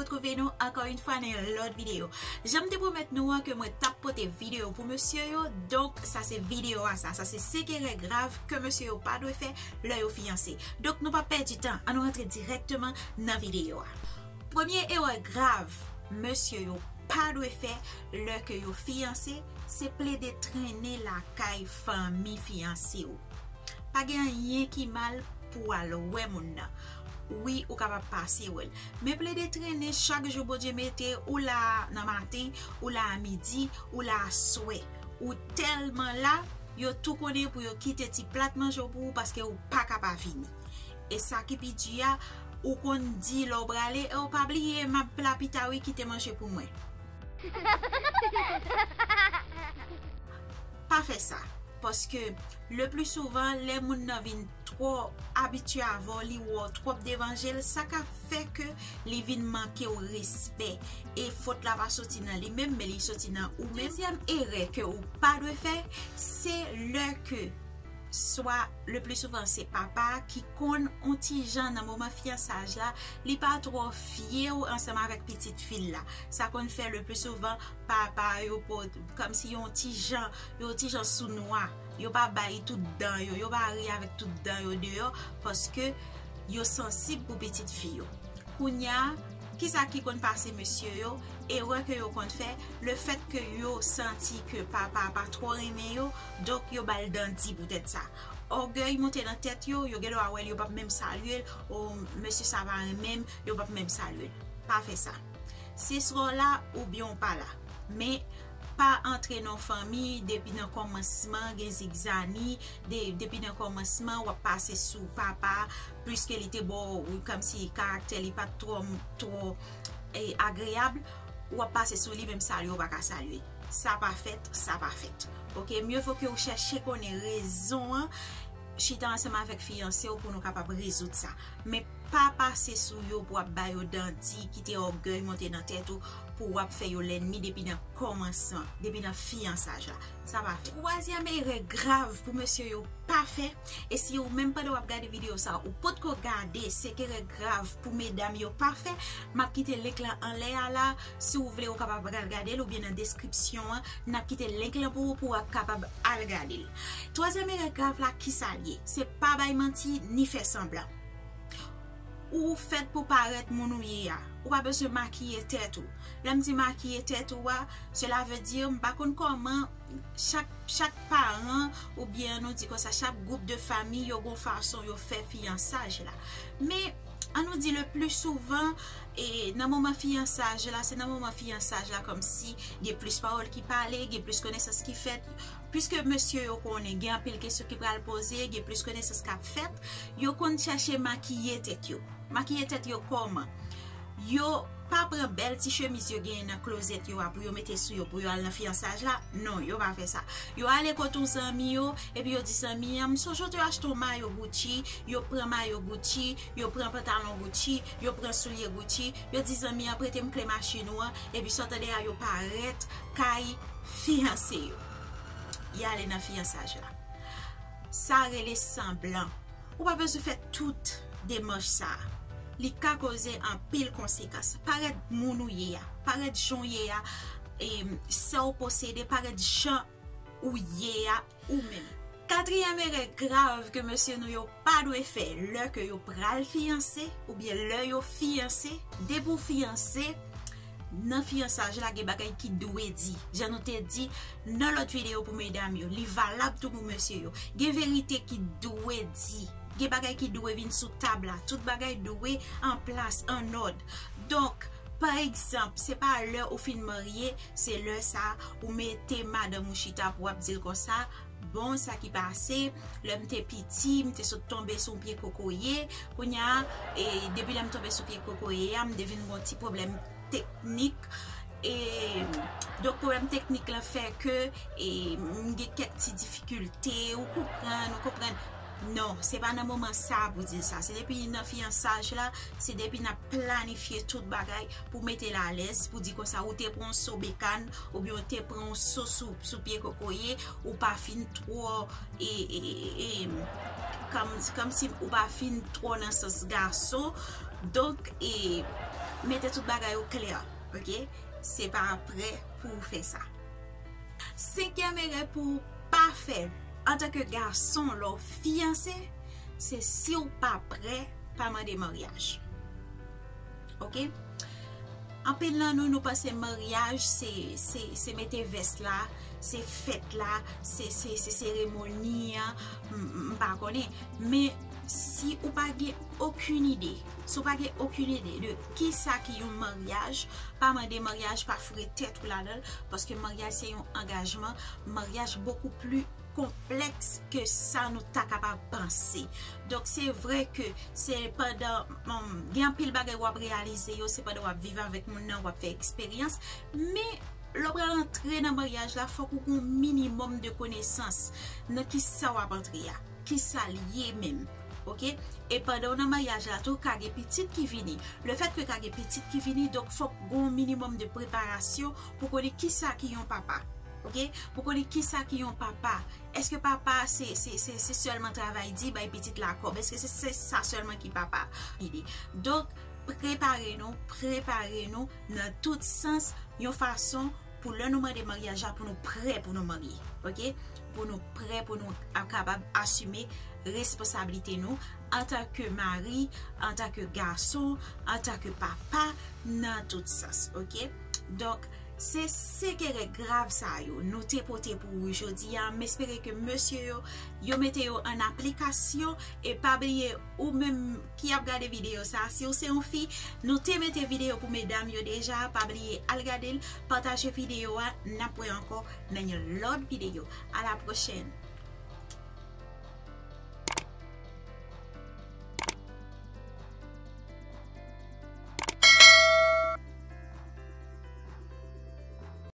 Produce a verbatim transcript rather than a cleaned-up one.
Retwouve nou ankò yon fwa nan yon lòt videyo. Jan m te pwomèt nou an ke mwen t ap pote videyo pou mesye yo, donk sa se videyo a sa. Sa se senk erè grav ke mesye yo pa dwe fè lè yo fiyanse. Donk nou p ap pèdi tan, ann nou rantre dirèkteman nan videyo a. Premye erè grav mesye yo pa dwe fè lè ke yo fiyanse, se plede trennen lakay fanmi fiyanse w. Pa gen anyen ki mal pou w al wè moun nan. Wi, ou kapab pase wè l. Men plede trennen chak jou Bondye mete, ou la nan maten, ou la a midi, ou la aswè. Ou tèlman la, yo tou konnen pou yo kite ti plat manje w pou ou paske ou pa ka pa vini. E sa ki pi di a, ou konn di lè w prale, e w pa bliye m ap la pita wi, kite manje pou mwen. Pa fè sa, paske le pli souvan lè moun nan vin twò abitye avè w, li wè w twòp devan je l, sa ka fè ke li vin manke w respè. E fòt la pa soti nan li menm, men li soti nan ou menm. Dezyèm erè ke ou pa dwe fè, se lè ke swa le pli souvan se papa ki konn on ti jan nan moman fiyansaj la, li pa twò fye w ansanm avèk pitit fi l la. Sa konn fè le pli souvan papa yo pot kòmsi yon ti jan, yon ti jan sounwa. Yo pa bay tout dan yo, yo pa ri avèk tout dan yo deyò, paske yo sansib pou pitit fi yo. Kounye a, kisa ki konn pase mesye yo? Erè ke yo konn fè, le fèt ke yo santi ke papa a pa twò renmen yo, donk yo ba l dan di poutèt sa. Ògèy monte nan tèt yo, yo gen dwa wè l, yo p ap menm salye l, o mesye sa pa renmen m, yo p ap menm salye l. Pa fè sa. Se swa w la oubyen w pa la. Men, pa antre nan fanmi depi nan kòmansman, gen zigzani, de, depi nan kòmansman, w ap pase sou papa, pliske li te ba w, kòmsi karaktè li pa t twò, twò, e, agreyab, w ap pase sou li, menm salye w pa ka salye. Sa pa fèt, sa pa fèt. Oke, mye vo ke w chèche konnen rezon an, chita ansanm avèk fiyanse w pou nou kapab rezoud sa. Men pa pase sou yo pou w ap ba yo dan di, kite ògèy monte nan tèt ou, pou w ap fè yo lènmi depi nan kòmansman, depi nan fiyansaj la. Sa pa fèt. Twazyèm erè grav pou mesye yo pa fè, e si ou menm pandan w ap gade videyo sa, ou potko gade senk erè grav pou medam yo pa fè, m ap kite link lan anlè a la, si w vle ou kapab al gade l oubyen nan deskripsyon an, n ap kite link lan pou ou, pou w ap kapab al gade l. Twazyèm erè grav la, kisa l ye? Se pa bay manti, ni fè sanblan. Ou fèt pou parèt moun ou ye a. Ou pa bezwen makiye tèt ou. Lè m di makiye tèt ou a, cela veut dire m pa konn kòman chak, chak paran, oubyen nou di konsa, chak gwoup de fanmi, yo gon fason yo fè fiyansaj la. Men, ann nou di le pli souvan, e, nan moman fiyansaj la, se nan moman fiyansaj la kòmsi gen plis pawòl ki pale, gen plis konesans ki fèt. Piske mesye yo konnen gen anpil kesyon ki pral poze, gen plis konesans k ap fèt, yo konn chèche makiye tèt yo. Makiye tèt yo kòman? Yo pa pran bèl ti chemiz yo genyen nan klozèt yo a pou yo mete sou yo, pou yo al nan fiyansaj la. Non, yo pa fè sa. Yo ale kote yon zanmi yo, epi yo di zanmi an, "M sonje w te achte yon mayo Gucci," yo pran mayo Gucci, yo pran pantalon Gucci, yo pran soulye Gucci, yo di zanmi an, "Prete m kle machin ou an," epi sa w tande a, yo parèt kay fiyanse yo. Y ale nan fiyansaj la. Sa rele sanblan. Ou pa bezwen fè tout demach sa a. Li ka koze anpil konsekans. Parèt moun ou ye a, parèt jan w ye a, e, sa w posede, parèt jan ou ye a ou menm. Katriyèm erè grav ke mesye nou yo pa dwe fè lè ke yo pral fiyanse oubyen lè yo fiyanse, depi w fiyanse, nan fiyansaj la, gen bagay ki dwe di. Jan nou te di nan lòt videyo pou medam yo, li valab tou pou mesye yo. Gen verite ki dwe di. Gen bagay ki dwe vin sou tab la. Tout bagay dwe an plas, an òd. Donk, pa egzanp, se pa lè ou fin marye, se lè sa ou mete madanm ou chita pou w ap di l konsa, "Bon, sa ki pase, lè m te piti, m te sot tonbe sou yon pye kokoye. Kounye a, e, depi lè m tonbe sou pye kokoye a, m te vin gon ti pwoblèm teknik." E, donk, pwoblèm teknik la fè ke, e, m gen kèk ti difikilte, ou konprann, ou konprann. Non, se pa nan moman sa pou di l sa. Se depi nan fiyansaj la, se depi n ap planifye tout bagay pou mete l alèz, pou di konsa ou te pran yon so bekàn, oubyen ou te pran yon so sou, sou pye kokoye, ou pa fin twò, e, e, e, e, kòm, kòmsi ou pa fin twò nan sans gason. Donk, e, Mete tout bagay o klè, ok? Se pa prè pou w fè sa. Senkyèm erè pou w pa fè antanke gason lè w fiyanse, se si w pa prè, pa mande maryaj. Ok? Anpil nan nou, nou panse maryaj se, se, se mete vès la, se fèt la, se, se, se seremoni an, m, m pa konnen. Men si ou pa gen okenn ide, si ou pa gen okenn ide de kisa ki yon maryaj, pa mande maryaj, pa foure tèt ou ladan l, paske maryaj se yon angajman, maryaj bokou pli konplèks ke sa nou ta kapab panse. Donk, se vre ke se pandan, um, gen anpil bagay w ap reyalize yo, se pandan w ap viv avèk moun nan, w ap fè eksperyans, men lè w pral antre nan maryaj la, fòk ou gen yon minimòm de konesans nan kisa w ap antre a, kisa l ye menm. Ok? E pandan w nan maryaj la tou, ka gen pitit ki vini. Lefètke ka gen pitit ki vini, donk fòk gen yon minimòm de preparasyon pou konnen kisa ki yon papa. Ok? Pou konnen kisa ki yon papa. Èske papa se, se, se, se sèlman travay di, bay pitit la kòb? Èske se, se sa sèlman ki papa? Ide. Donk, prepare nou, prepare nou nan tout sans, yon fason pou lè nou mande maryaj la, pou nou prè pou nou marye, ok? Pou nou prè, pou nou ap kapab asime responsablite nou antanke mari, antanke gason, antanke papa, nan tout sans, ok? Donk, se senk erè grav sa yo nou te pote pou ou jodi a. M espere ke mesye yo, yo mete yo an aplikasyon. E pa bliye, ou menm ki ap gade videyo sa, si w se yon fi, nou te mete videyo pou medam yo deja, pa bliye al gade l, pataje videyo a, n ap wè ankò nan yon lòt videyo. A la pwochèn!